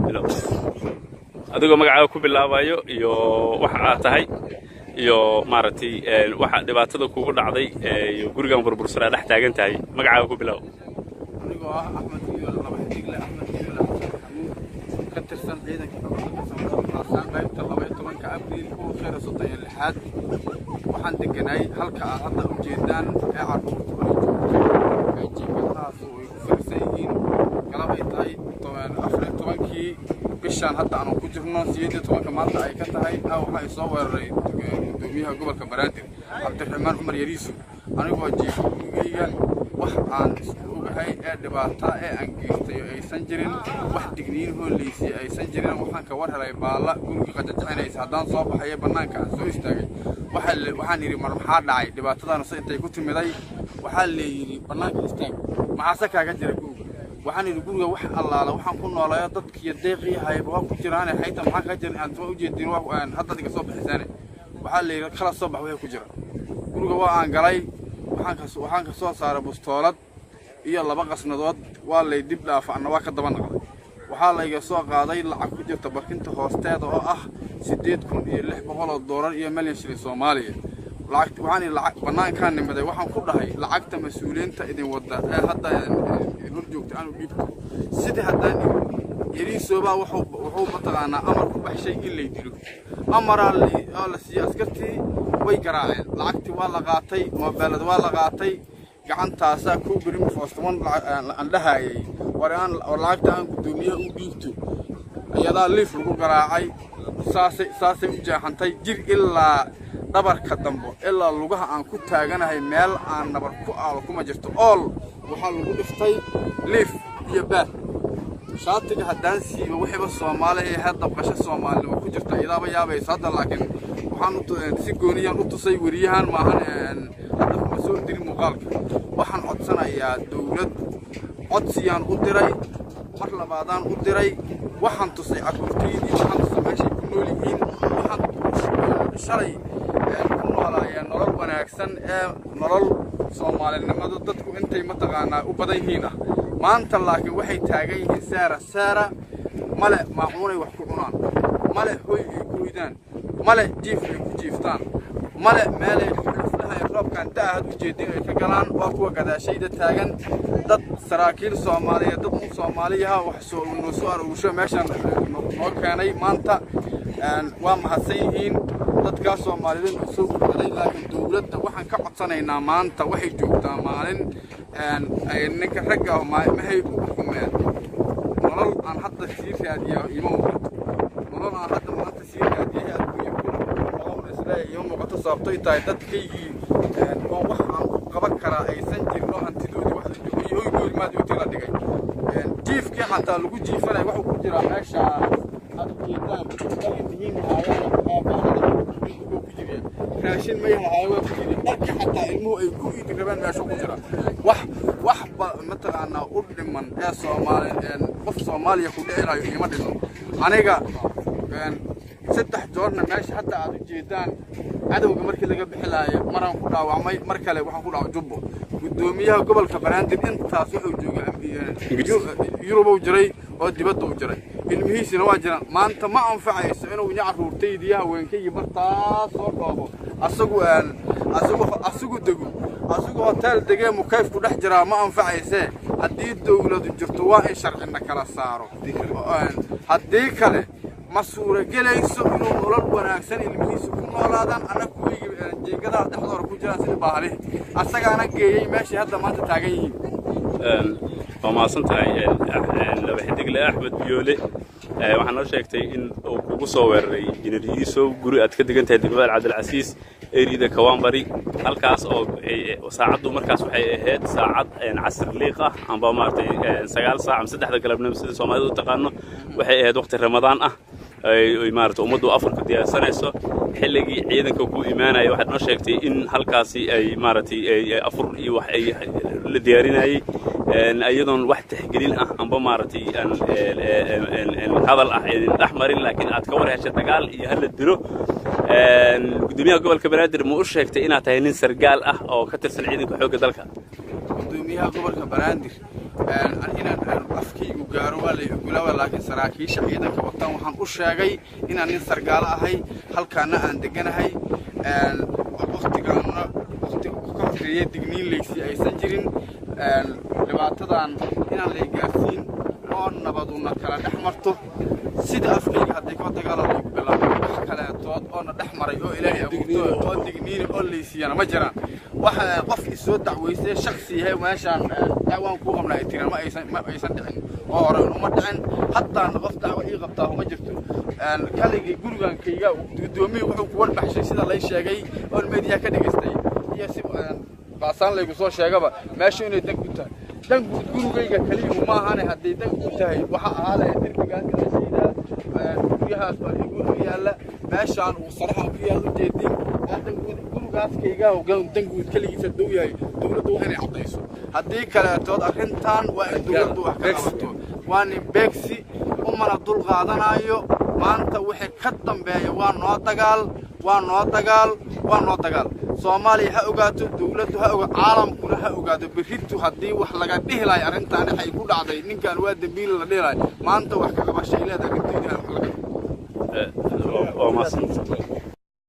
Bilow adigoo magacaaga ku bilaabayo iyo waxa aad tahay iyo maaragtay waxa dhibaatada kugu dhacday iyo gurigan burbursan aad dhex taagan tahay. Magacaaga ku bilow. Anigoo ah Axmed Biyoole, laba xidigle Axmed Biyoole Xasan Maxamuud, ka tirsan ciidanka xoogga Soomaaliya, qaybta 12-ka Abriil 1036-aad. Waxaan deganaay halka aad hadda u jeedaan ee carruurtu ay joogto ee jiingadahaas ay ku fariisan yihiin. Galab ay tahay 14-kii bishaan hadda aanu ku jirno, 18-ka maanta ay ka tahay, waxa ay soo weeraray gudoomiyaha gobolka Banaadir Cabdiraxmaan Cumar Yariiso anigoo jiifa gurigayga. Wax aan isku ogahay ee dhibaata ee aan geystay aysan jirin, wax digniin hooleysiy aysan jirin. Waxaan ka war helay baalla gurigii qajajacinaysa. Haddaan soo baxayo bannaanka aan soo istaagay, waxaan yidhi, "Mar maxaa dhacay? Dhibaatadaana se intay ku timiday?" Waxaa leeyidhi, "Bannaanka istaag, maxaase kaaga jira guriga?" Waxaan yidhi, "Guriga wax allaala waxaan ku noolayo dadkiiyo deeqii hayba waa ku jiraane, xayta maxaa kaga jiran aan soo ujeedin haddaad iga soo bixisaane?" Waxaa la yidhi, "Kala soo bax wixii ku jira guriga." Waa aan galay, waxaan ka soo saaray bustoolad iyo 2 qasnadood. Waa lay dib dhaafa, anna waa ka daba naqday. Waxaa layga soo qaaday lacag ku jirta barkinta hoosteeda oo ah 8600 oo doolar iyo milyan shilin Soomaaliya. Lacag waxaan idhi lacag bannaankaan nimaday. Waxaan ku dhahay, "Lacagta mas-uuliyiinta idin wadda ee hadda idin hor joogta aanu dhiibto." Sidii haddaan idhi, Yariisoobaa wuxuu mataqaanaa amar ku baxshay in lay dilo. Amaraa la siiyey askartii, way garaaceen, lacagtii waa la qaatay, moobeelada waa la qaatay. Gacantaasaa ku berim foostaman aan dhahayay, war aan war lacagta aan guddoomiyaha u dhiibto, iyadaa liif lagu garaacay. Saasay u jeexantay jir ilaa dhabarka dambo ilaa lugaha aan ku taaganahay. Meel aan nabar ku aalo kuma jirto. Ool waxaa lagu dhiftay liif iyo baad. Shaatiga haddaan siiba wixiiba Soomaali ee hadda qasho Soomaalinimo ku jirta iyadaaba yaabaysa hadda, laakiin waxaan si gooniyaan u tusay weriyahan maahan, hadda kuma soo dirin muuqaalka. Waxaan codsanayaa dawlad, codsiyaan u diray, mar labaadaan u diray. Waxaan tusay carruurtaydii, waxaan tusay meeshay ku nool yihiin. Waxaan shalay ku noolaayeen nolol wanaagsan ee nolol Soomaalinimadu dadku intay mataqaanaa u badan yihiin ah. Maanta laakiin waxay taagan yihiin seera seera. Male maacuunay wax ku cunaan, male hoy ay ku hoydaan, male jiif ay ku jiiftaan, male meelay xuflaha roobkan da'ahad u jeedin ay ka galaan. Waa kuwa gadaashayda taagan, dad saraakiil Soomaaliyeed, dad un Soomaaliyaha wax soo noo soo aruursho meeshaan noo keenay. Maanta waa mahadsan yihiin dadkaas Soomaaliyeed noo soo gurmaday, laakiin dowladda waxaan ka codsanaynaa, maanta waxay joogtaa maalin ay ninka ragga ah maxay ugu xumeen. Nolol aan hadda sii raadiyaa ima muuqato, nolol aan hadda maanta sii raadiyay adduunyo ku nolol isleeyahay ima muuqato, sababtoy tahay dadkaygii oo wax aan u qaban karaa aysan jirin oo hantidoodii wax iyo hoygoodii maad intii la dhigay, jiifkii xataa lagu jiifanay wuxuu ku jiraa meesha aad ujeedaan ku jiriya. Raashin may lahaayo waa ku jira, dharka xataa ilmuhu ay ku iidi rabaan meesha ku jira. Wax ba mataqaanaa u dhiman ee Soomaali qof Soomaaliya ku dhici lahayo ima dhino. Aniga 3 joorna meesha hadda aad u jeedaan cadowga markii laga bixi lahayo maraan ku dhaawacmay, mar kale waxaan ku dhaawacay Jubbo. Guddoomiyaha gobolka Banaadir intaas wuxuu joogay Yurub jiray oo dibadda u jiray, ilmihiisina waa jiraan. Maanta ma anfacayso inuu nya carruurtaydii haweenkaygii bartaa soo dhoobo, asagu dego, asagu hotel degee mukayfku dhex jiraa, ma anfacaysee. Haddii dawladu jirto waa in sharcina kala saaro, haddii kale ma suuragelayso inuu nolol wanaagsan ilmihiisa ku noolaadaan. Annaga kuwaygi jiingadaha dhexdooda ku jiraan sida baahlihi, asagaana geeyey meeshay hadda maanta taagan yihiin. Waa mahadsan tahay laba xidigle Axmed Biyoole. Waxaa noo sheegtay in uu kugu soo weeraray Injineer Yariisow guri aad ka degan tahay degmada Cabdilcasiis, erida Kawaanbari, halkaas oo saacaddu markaas waxay ahayd saacad casir liiq ah amba maaragtay 9 saac ama 3-da galabnimo sida Soomaalidu u taqaano. Waxay ahayd waqti Ramadaan ah ay maaragtay ummaddu afarku diyaarsanayso. Xilligii ciidanka ku imaanaya waxaad noo sheegtay in halkaasi ay maaragtay afur iyo wax ay la diyaarinayay, iyadoon wax tixgelin ah amba maaragtay hadal ah idin dhex marin, laakiin aad ka war heshay dagaal iyo hala dilo. Gudoomiyaha gobolka Banaadir ma u sheegtay inaad tahay nin sargaal ah oo ka tirsan ciidanka xoogga dalka? Gudoomiyaha gobolka Banaadir Inaan afkaygu gaaro waa lay ogolaaba, laakiin saraakiisha ciidanka wataan waxaan u sheegay inaan nin sargaalo ahay, halkaana aan deganahay, waqtigaana waqti ka horreeya digniin leysi aysan jirin, dhibaatadan inaan lay gaarsiin oo nabaduna kala dhex marto. Sida afkayga hadday ka dagaala laygu bilaabay, wax kaleetood oona dhex maray oo Ilaahay abuurto oo digniina oo laysiiyana ma jiraan. Waxa qof isoo dacweystay shaksi yahay meeshaan dacwaan kuu qabna ay tiraan ma aysan dhicin oo hore uma dhicin, haddaana qof dacwo ii qabtaa uma jirto. Kaligii gurigankayga gudoomiyii wuxuu ku warbaxshay sida lay sheegay oon meediyaha ka dhegaystay iyo si baasaan laygu soo sheegaba meeshu inay dan ku tahay. Dan guud gurigayga keliyu ma ahane, hadday dan guud tahay waxa ahaa lahayd derbigaas gadaashayda guryahaas baa igu yaalla, meeshaan uu saraha ku yaal ujeedin dan guud gurigaaskayga dan guud keligiisa dow yahay. Dowladdu waa inay caddayso, haddii kaleetood arrintan waa in dowladdu wax ka qabato. Waa nin beegsi umana dul qaadanayo. Maanta wixii ka dambeeya waa noo dagaal, waa noo dagaal, waa noo dagaal. Soomaaliya ha ogaato, dowladdu ha oga, caalamkuna ha ogaato. Berritu haddii wax laga dhihi lahay arrintaan waxay ku dhacday ninkan waa dembiil la dhihi lahay, maanta wax ka qabashay leedahay arrintayda wax laga Waa mahadsan.